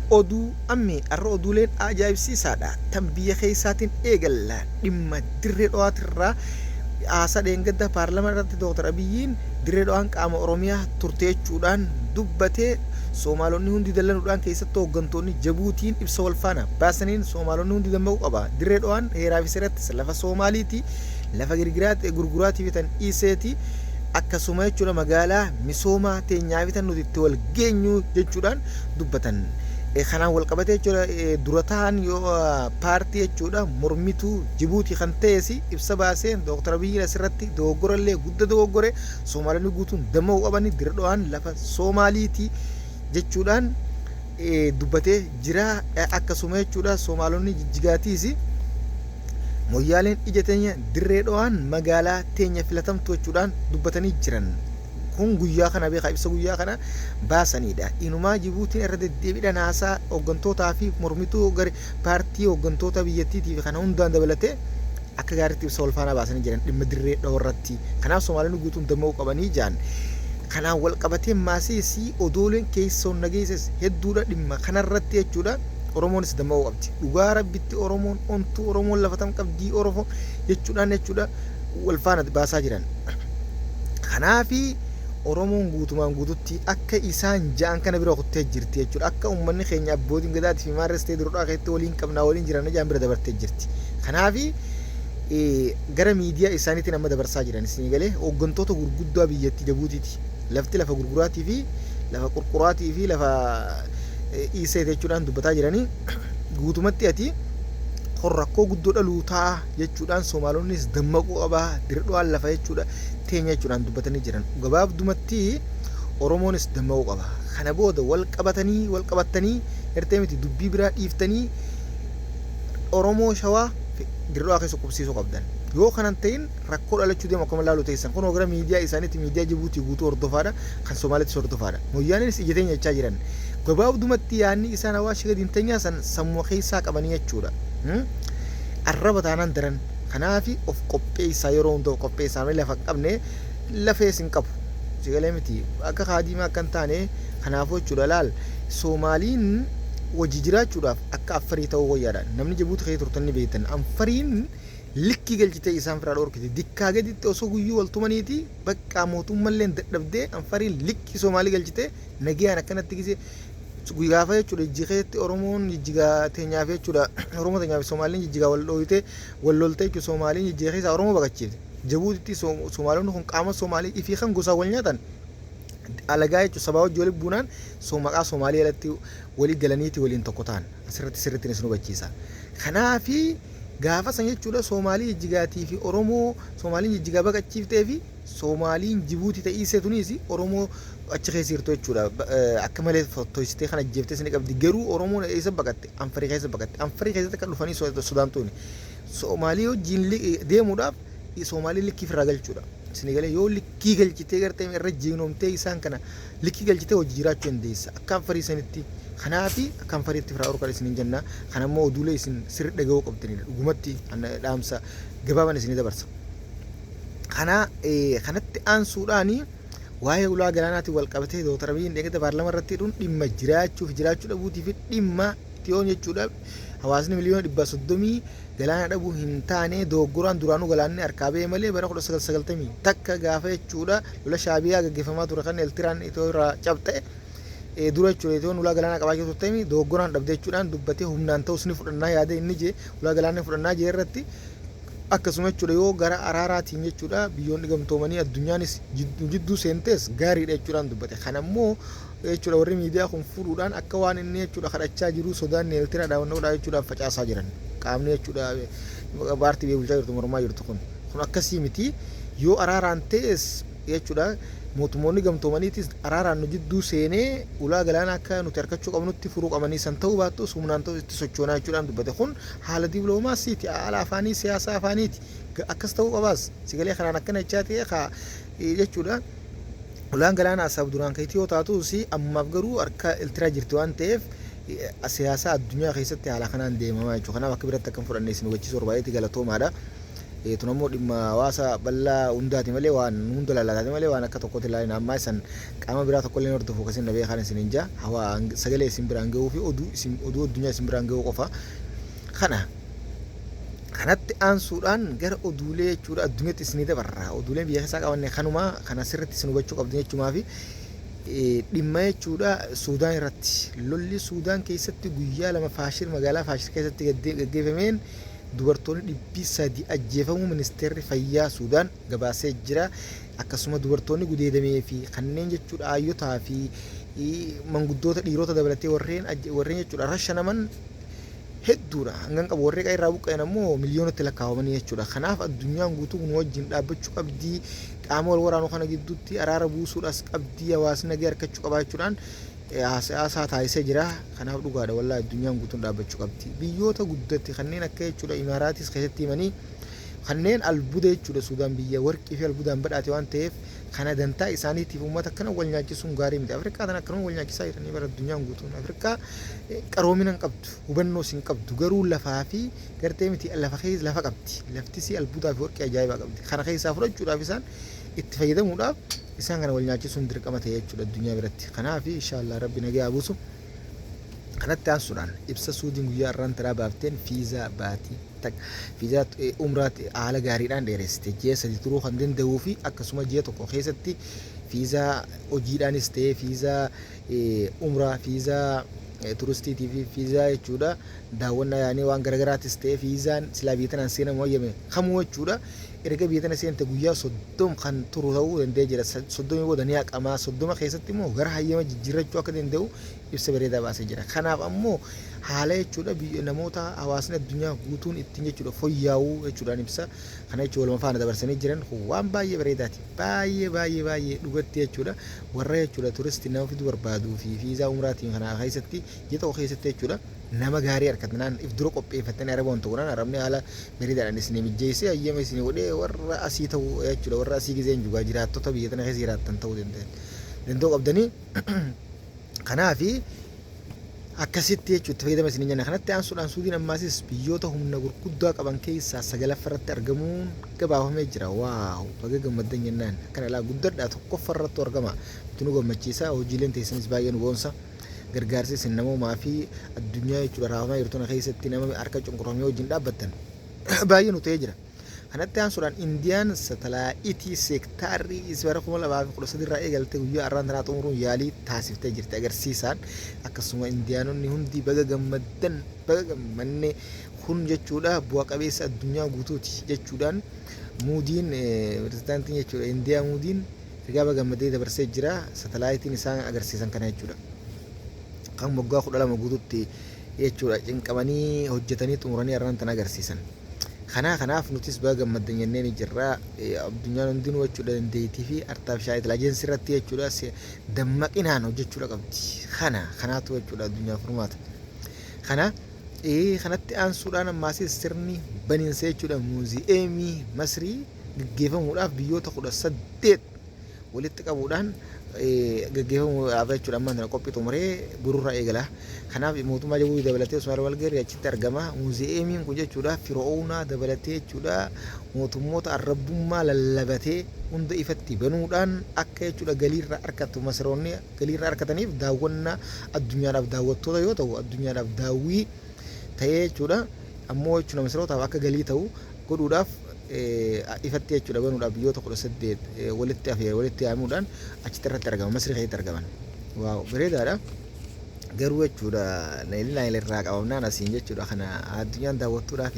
Oduu ammee arra oduuleen ajaa'ibsiisaadha. Tan biyya keessaatiin eegalla. Dhimma Dirree Dhawaatirraa haasaa dheengadda paarlamaa irratti Dooktar Abiyyiin Dirree Dhawaan qaama Oromiyaa turte jechuudhaan dubbate. Soomaalonni hundi dallanuudhaan keessattuu hooggantoonni Jabuutiin ibsa wal faana baasaniin Soomaalonni hundi dammaquu qaba. Dirree Dhawaan heeraa fi seerattis lafa Soomaaliiti. Lafa gurguraatii fi tan dhiiseeti. Akkasuma jechuudha magaalaa misoomaa teenyaa fi tan nuti itti wal geenyu jechuudhaan dubbatan. Kanaan wal qabatee jechuudha dura ta'an yoo paartii jechuudha mormituu Jibuutii kan ta'es ibsa baaseen Dooktar Abiyyiin asirratti dogoggorallee gudda dogoggore, Soomaalonni guutuun dammaquu qabanii, Dirre Dhawaan lafa Soomaaliiti jechuudhaan dubbatee jira. Akkasuma jechuudha Soomaalonni Jijjigaatiis Moyyaaleen ija teenya, Dirree Dhawaan magaalaa teenya filatamtu jechuudhaan dubbatanii jiran. Kun guyyaa kana beekaa ibsa guyyaa kana baasanidha. Inumaa Jibuutiin irra deddeebiidhaan haasaa hooggantootaa fi mormituu gara paartii hooggantoota biyyattiitii fi kana hundaan dabalatee akka gaariitti ibsa wal faanaa baasanii jiran dhimma Dirree Dhawaa irratti. Kanaaf Somaalonni guutuun dammaquu qabanii jaan. Kanaan wal qabatee maasiis odooleen keessoon nageesses hedduudha dhimma kanarratti jechuudha. Oromoonis dammaquu qabdi. Dhugaa Rabbitti Oromoon ontuu, Oromoon lafa tam qabdii, Oromoo jechuudhaan jechuudha wal faana baasaa jiran. Kanaafi Oromoon guutumaan guututti akka isaan ja'an kana bira kuttee jirti jechuudha. Akka uummanni keenya abbootiin gadaatii fi maarrees ta'e durodhaa keessatti waliin qabnaa waliin jiranna ja'an bira dabartee jirti. Kanaafi gara miidiyaa isaaniitiin amma dabarsaa jiran isinii galee hooggantoota gurguddaa biyyattii Jabuutiiti. Lafti lafa gurguraatii fi lafa qurquraatii fi lafa dhiisee jechuudhaan dubbataa jiranii guutumatti ati kun rakkoo guddoo dhaluu ta'a jechuudhaan Somaalonnis dammaquu qabaa, Dirre Dhawaan lafa jechuudha teenya jechuudhaan dubbatanii jiran. Gabaabdumatti Oromoonis dammaquu qaba. Kana booda wal qabatanii wal qabattanii hertee miti dubbii biraa dhiiftanii Oromoo Shawaa Dirre Dhawaa keessa qubsiisuu qabdan. Yoo kanan ta'in rakkoo dhalachuu deemu akkuma laalu teessan. Kunoo gara miidiyaa isaaniitti miidiyaa Jibuutii guutuu hordofaadha. Kan Somaaleettis hordofaadha. Moyyaaleenis ija teenya jechaa jiran. Gabaabdumatti yaadni isaan Awaashi gadi hin teenyaa san sammuu keessaa qabanii jechuudha. Arraba taanaan daran. Kanaafi of qopheessaa, yeroo hunda of qopheessaa malee lafa hin qabne lafees hin qabu. Si galee miti akka kaadiimaa akka hin taane kanaafuu jechuudha laal Soomaaliin wajji jiraachuudhaaf akka Affarii ta'uu wayyaadha. Namni Jabuuti keessa turtan ni beektan. Anfariin likkii galchitee isaan firaa dhorkite. Dikkaa gaditti osoo guyyuu wal tumaniiti baqqaa mootummalleen dadhabdee Anfariin likkii Soomaalii galchitee nagayaan akkanatti gisee gaafa jechuudha jijjiga keessatti Oromoon jijjigaa teenyaaf jechuudha Oromoo teenyaaf Somaaliin jijjigaa wal dhooyte wal lolte jechuudha Somaaliin jijjiga keessaa Oromoo baqachiifte. Jabuutitti Somaalonni kun qaama Somaalii ifii kan gosaan wal nyaatan alagaa jechuudha sabaa wajji walitti buunaan maqaa Somaalii alatti walii galaniiti waliin tokko ta'an asirratti sirriitti isin hubachiisa. Kanaafi gaafa san jechuudha Somaalii jijjigaatii fi Oromoo Somaaliin jijjigaa baqachiiftee fi Soomaaliin Jibuutii ta dhiissee tuniis Oromoo achi keessa jirtu jechuudha. Akka malee fottoysitee kan ajjeeftes ni qabdi. Garuu Oromoon eessa baqatte? Anfarii keessa baqatte. Anfarii keessatti akka dhufanii sodaan tuni. Soomaalii wajjin deemuudhaaf Soomaalii likkii ofirraa galchuudha. Isin galee yoo likkii galchitee gartee irra jignoomtee isaan kana likkii galchitee hojii jiraachuu dandeessa. Akka Anfarii sanitti. Kanaafi akka Anfariitti ofirraa dhorkaa isiniin jenna. Kana immoo oduulee isin sirri dhaga'uu qabdanidha. Dhugumatti dhaamsa gabaabaan isinii dabarsa. Kana kanatti aansuudhaan waa'ee ulaa galaanaatiin wal qabatee Dooktar Abiyyiin dheengadda paarlaamaa irratti hidhuun dhimma jiraachuu fi jiraachuu dhabuutii fi dhimma Itiyoon jechuudha. Hawaasni miliyoona 130 galaana dhabuu hin taane dogoggoraan duraanuu galaanni harkaa ba'e malee bara 1991 gaafa jechuudha lola Shaabiyaa gaggeeffamaa ture kan Eeltiraan Itiyoo irraa cabxe dura jechuudha Itiyoon ulaa galaanaa qabaachuu turte dogoggoraan dhabde jechuudhaan dubbatee humnaan ta'us ni fudhannaa yaada inni jee ulaa galaanaa ni fudhannaa jee irratti. Akkasuma jechuudha yoo gara araaraatiin jechuudha biyyoonni gamtoomanii addunyaanis jidduu seentees gaariidha jechuudhaan dubbate. Kana immoo jechuudha warri miidiyaa kun fuudhuudhaan akka waan inni jechuudha kadhachaa jiruu sodaan Eeltiraadhaa wannoodhaa jechuudhaan facaasaa jiran. Qaamni jechuudha paartii biyya bulchaa jirtu mormaa jirtu kun. Kun akkasii miti, yoo araaraan ta'es jechuudha mootummoonni gamtoomaniitis araaraan nu jidduu seenee ulaa galaanaa akka nuti harkachuu qabnutti furuu qabanii, san ta'uu baattus humnaan ta'us itti sochoonaa jechuudhaan dubbate. Kun haala diploomaasiiti, haala afaanii, siyaasa afaaniiti. Akkas ta'uu qabaas sigalee kanaan akkana jechaa ta'e kaa jechuudha. Ulaan galaana Asaab duraan kan Itiyoo taatus ammaaf garuu harka Eltiraa jirti waan ta'eef siyaasa addunyaa keessatti haala kanaan deemamaa jechuudha. Kanaaf akka biratti akka hin fudhanne isin hubachiisuu barbaadeeti, galatoomaadha. Tun ammoo dhimma hawaasa bal'aa hundaati malee waan hunda laallataati malee waan akka tokkotti ilaalin ammaa isan qaama biraa tokko illee hordofu akkasiin na beekaan isin hin jaa hawaa sagalee isin biraan gahuu fi oduu isin oduu addunyaa isin biraan gahuu qofa. Kana kanatti aansuudhaan gara oduulee jechuudha addunyaatti isinii dabarra. Oduuleen biyya keessaa qabanne kanuma kana sirriitti isin hubachuu qabdu jechumaa fi dhimma jechuudha Suudaan irratti lolli Suudaan keessatti guyyaa 2 Faashir magaalaa Faashir keessatti gaggeeffameen dubartoonni 300 ajjeefamuu ministeerri fayyaa Suudaan gabaasee jira. Akkasuma dubartoonni gudeedamee fi kanneen jechuudha aayyotaa fi manguddoota dhiirota dabalatee warreen warreen jechuudha rashanaman hedduudha. Hangan qabu warree qe'ee irraa buqqa'an ammoo miliyoonatti lakkaawamanii jechuudha. Kanaaf addunyaan guutuu nu wajjin dhaabbachuu qabdi. Qaama wal waraanu kana gidduutti araara buusuudhaas qabdi. Hawaasni nagaa argachuu qabaa jechuudhaan haasaa taasisee jira. Kanaaf dhugaadha wallaahi addunyaan guutuun dhaabbachuu qabdi. Biyyoota guddatti kanneen akka jechuudha Imaaraatis keessatti himanii kanneen albuuda jechuudha Suudaan biyya warqii fi albuudaan badhaate waan ta'eef kana dantaa isaaniitiif uummata akkana wal nyaachisuun gaarii miti. Afrikaa tana akkanuma wal nyaachisaa jiranii bara addunyaan guutuun. Afrikaa qaroomina hin qabdu, hubannoos hin qabdu, garuu lafaa fi gartee miti lafa keessa lafa qabdi. Laftisii albuudaa fi warqii ajaa'ibaa qabdi. Kana keessaa fudhachuudhaaf isaan itti fayyadamuudhaaf isaan kana wal nyaachisuun dirqama ta'e jechuudha addunyaa biratti. Kanaaf inshaallah Rabbi nagaa haa buusu. Kanatti aansuudhaan ibsa Suudiin guyyaa har'aan tanaa baafteen fiizaa baatii takka fiizaa umraatti haala gaariidhaan dheeressite ji'a 3 turuu kan danda'uu fi akkasuma ji'a tokko keessatti fiizaa hojiidhaanis ta'ee fiizaa umraa fiizaa turistiitii fi fiizaa jechuudha daawwannaa yaanii waan garaagaraatis ta'ee fiizaan silaa biyya tanaan seenamu hayyame kamuu jechuudha erga biyya tana seente guyyaa 30 kan turu ta'uu danda'ee jira. 30 booda ni haqama. 30 keessatti immoo gara hayyama jijjiirrachuu akka danda'u ibsa bareedaa baasee jira. Kanaaf ammoo haala jechuudha biyya namoota hawaasni addunyaa guutuun ittiin jechuudha foyyaa'uu jechuudhaan ibsa kana jechuun waluma faana dabarsanii jiran kun waan baay'ee bareedaati. Baay'ee baay'ee baay'ee dhugatti jechuudha warra jechuudha turisti nama fiduu barbaaduu fi fiizaa umraatiin kana keessatti ji'a tokko keessatti jechuudha nama gaarii argatnaan if dura qopheeffattanii araba wanta godhan arabni haala bareedaadhaan isinii mijjeessee hayyama isinii godhee warra asii ta'uu jechuudha warra asii gizeen jugaa jiraattota biyya tana keessa jiraattan ta'uu danda'an danda'uu qabdanii. Kanaafi akkasitti jechuun itti fayyadama isin jenna. Kanatti aansuudhaan Suudiin ammaasis biyyoota humna gurguddaa qaban keessaa sagalaffa irratti argamuun gabaafamee jira. Waaw! Baga gammaddan jennaan. Akkana laa guddadhaa tokkoffa irrattu argama. Nuti nu gammachiisa. Hojiileen teessanis baay'ee nu boonsa. Gargaarsi isin namoomaa fi addunyaa jechuudha raafamaa jirtu kana keessatti nama harka cunqurfamee wajjin dhaabbattan baay'ee nu ta'ee jira. Kanatti aansuudhaan Indiyaan satalaa'itii seektaarrii is bara 2013 irraa eegalte guyyaa har'aan tanaa xumuruun yaalii taasiftee jirti agarsiisaan. Akkasuma Indiyaanonni hundi baga gammaddan baga gammanne kun jechuudha bu'a qabeessa addunyaa guutuuti jechuudhaan Muudiin pirezidaantiin jechuudha Indiyaa Muudiin ergaa baga gammaddee dabarsee jira satalaayitiin isaan agarsiisan kana jechuudha. Kan waggaa 12 guututti jechuudha cinqamanii hojjetanii xumuranii har'aan tana agarsiisan. Kanaa kanaaf nutis baga gammaddan jennee ni jirra. Addunyaan hundinuu jechuudha dandeettii fi artificial intelligence irratti jechuudha dammaqinaan hojjechuudha qabdi. Kana kanaatu jechuudha addunyaa furmaata. Kana kanatti aansuudhaan ammaasis sirni baniinsa jechuudha muuziyeemii Masrii gaggeeffamuudhaaf biyyoota 18 walitti qabuudhaan gaggeeffamuudhaaf jechuudha ammaan tana qophii xumuree borurraa eegala. Kanaaf mootummaa Jabuutii dabalatee Usmaan Walgeerri achitti argama. Muuziyeemiin kun jechuudha Fir'oonaa dabalatee jechuudha mootummoota arrabbummaa lallabatee hunda ifatti banuudhaan akka jechuudha galiirraa argatu Masroonni galiirraa argataniif daawwannaa addunyaadhaaf daawwattoota yoo ta'u addunyaadhaaf daawwii ta'ee jechuudha ammoo jechuudha Masrootaaf akka galii ta'u godhuudhaaf ifatti jechuudha banuudhaaf biyyoota 18 walitti afeere walitti yaamuudhaan achitti irratti argama Masrii keessatti argaman. Waaw, bareedaadha. Garuu jechuudha Naayil Naayil irraa qabamnaan asiin jechuudha kana addunyaan daawwattuudhaaf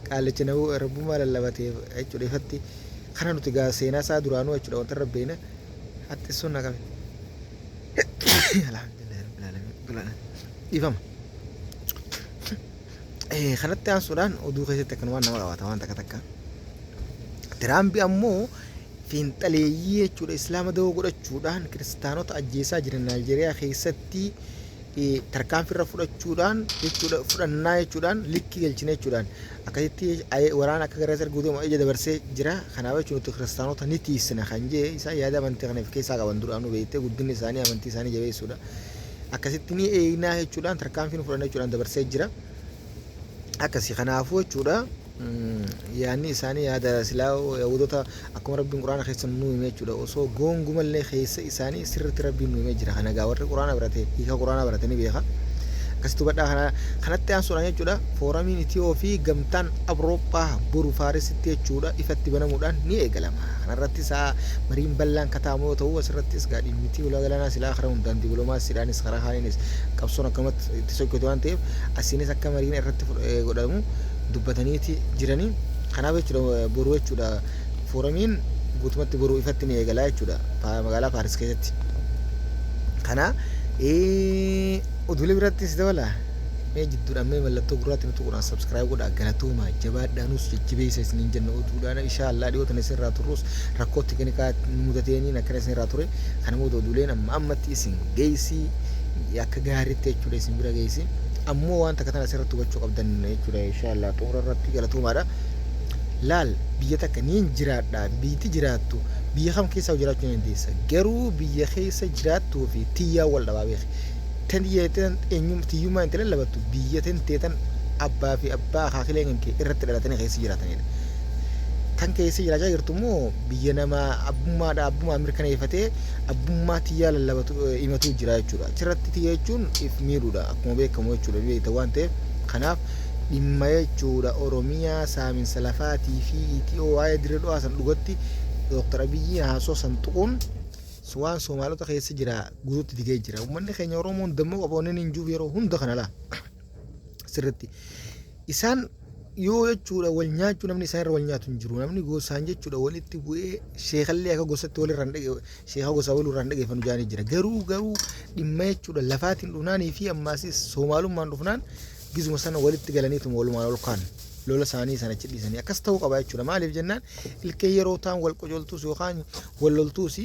qaallicha nabuu rabbummaa lallabateef jechuudha ifatti kana nuti gaa seenaa isaa duraanuu jechuudha wanta irra beena haxxissuun na qabe. Alhamdulillah rabbil alamin. Dhiifama. Kanatti aansuudhaan oduu keessatti akkanumaan nama qabata waan takka takka. Tiraampi ammoo fiinxaleeyyii jechuudha Islaama dawoo godhachuudhaan kiristaanota ajjeesaa jiran Naayijeeriyaa keessatti tarkaanfii irra fudhachuudhaan jechuudha fudhannaa jechuudhaan likkii galchine jechuudhaan akkasitti waraana akka gara erguu deemu ija dabarsee jira. Kanaaf jechuun nuti kiristaanota ni tiisina kan jee isaan yaada amantii kana of keessaa qaban duraanuu beektee guddinni isaanii amantii isaanii jabeessuudha. Akkasitti ni eeynaa jechuudhaan tarkaanfii nu fudhanna jechuudhaan dabarsee jira. Akkasi kanaafuu jechuudha. Yaanni isaanii yaada silaa Yahuudota akkuma Rabbiin Quraana keessa nuu hime jechuudha. Osoo goongumallee keessa isaanii sirriitti Rabbiin nuu himee jira. Kana egaa warri Quraana barate hiika Quraanaa barate ni beeka. Akkasitti hubadhaa kana kanatti aansuudhaan jechuudha fooramiin Itiyoo fi gamtaan Awurooppaa boru Faarisitti jechuudha ifatti banamuudhaan ni eegalama. Kanarratti isaa mariin bal'aan kataamu yoo ta'u asirrattis gaa dhimmitii ulaa galaanaa silaa karaa hundaan dibiloomaasiidhaanis karaa kaaniinis qabsoon akkanumatti itti sochooti waan ta'eef asiinis akka mariin irratti godhamu dubbataniiti jiranii. Kanaaf jechuudha boru jechuudha fooramiin guutumatti boru ifatti ni eegala jechuudha magaalaa Paaris keessatti. Kana oduulee birattis dabala. Mee jidduudhaan mee mallattoo gurraatti nu tuquudhaan subscribe godhaa galatooma jabaadhaa nus jajjabeessa isiniin jenna oduudhaan inshaa Allah dhiyoo tana isin irraa turrus rakkoo teknikaa nu mudateeniin akkana isin irraa ture kana booda oduuleen amma ammatti isin geessi akka gaariitti jechuudha isin bira geessi ammoo waan takka tana asirratti hubachuu qabdan jechuudha inshaa Allah xumura irratti galatoomaadha. Laal biyya takka niin jiraadha biyyatti jiraattu biyya kam keessaa jiraachuu ni dandeessa garuu biyya keessa jiraattuu fi tiyyaa wal dhabaa beeki tan tiyya tan eenyum tiyyummaa itti lallabattu biyya tan teetan abbaa fi abbaa akaakilee kan kee irratti dhalatanii keessa jiraatanidha. Tan keessa jiraachaa jirtu immoo biyya nama abbummaadha abbummaa mirkaneeffatee abbummaa tiyyaa lallabatu himatu jira jechuudha. Achirratti tiyya jechuun if miidhuudha akkuma beekamu jechuudha beekta waan ta'eef kanaaf dhimma jechuudha Oromiyaa saaminsa lafaatii fi Itiyoo waa'ee dirree dhawaa san dhugatti Dr. Abiyyiin haasoo san tuquun waan Soomaalota keessa jira guututti digee jira. Uummanni keenya Oromoon dammoo qaba onneen hin jiruuf yeroo hunda kana laa sirritti. Isaan yoo jechuudha wal nyaachuu namni isaan irra wal nyaatu hin jiru. Namni gosaan jechuudha walitti bu'ee sheekallee akka gosatti walirra hin dhage sheeka gosaa walirra hin dhageeffannu jaanii jira. Garuu garuu dhimma jechuudha lafaatiin dhufnaanii fi ammaasis Soomaalummaan dhufnaan gizuma sana walitti galaniituma walumaan ol kaan lola isaanii sana achi dhiisanii akkas ta'uu qaba jechuudha. Maaliif jennaan ilkee yeroo ta'an wal qocoltuus yookaan wal loltuus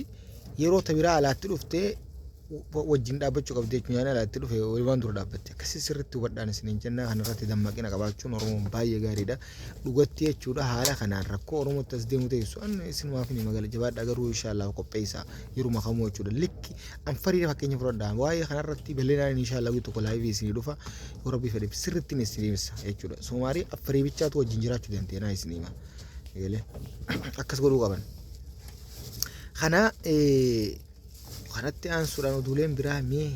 yeroo ta biraa alaatti dhuftee wajjin dhaabbachuu qabdi jechuudha. Nyaanni alaatti dhufe walumaan dura dhaabbatte. Akkasii sirriitti hubadhaan isiniin jennaa kanarratti dammaqina qabaachuun Oromoon baay'ee gaariidha. Dhugatti jechuudha haala kanaan rakkoo Oromootti as deemu teessu. An isinumaaf ni magala jabaadha garuu inshaallah qopheessa yeruma kamuu jechuudha. Likki anfarii fakkeenya fudhadhaa waa'ee kanarratti bal'inaan inshaallah guyyaa tokko live isinii dhufa yoo rabbii fedhe sirriitti isin ibsa jechuudha. Somaarii affarii bichaatu wajjin jiraachuu dandeenya isin hima. Egalee akkas godhuu qaban. Kana kanatti aansuudhaan oduuleen biraa mee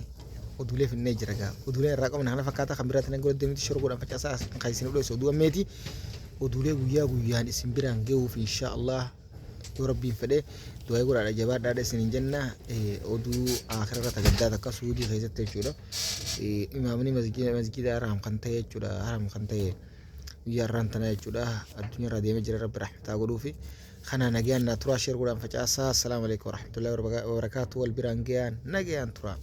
oduulee finnee jira gaa oduuleen irraa qabna kana fakkaata kan biraatti nan godhadde miti shorgoodhaan facaasaa kan isin dho'ise oduu ammeeti oduulee guyyaa guyyaan isin biraan gahuuf insha Allah yoo rabbiin fedhe du'aa godhaadha jabaadhaadha isin hin jenna oduu akirarra tagaddaa takka suudii keessatti jechuudha imaamni masgiida haram kan ta'e jechuudha haram kan ta'e guyyaa irraan tana jechuudha addunyaa irraa deemee jira rabbi rahmataa godhuufi Kana nagayaan naa turaa share godhaan facaasaa. Assalaamu alaikum warahmatullahi wabarakaatuh. Wal biraan gayaan nagayaan turaa.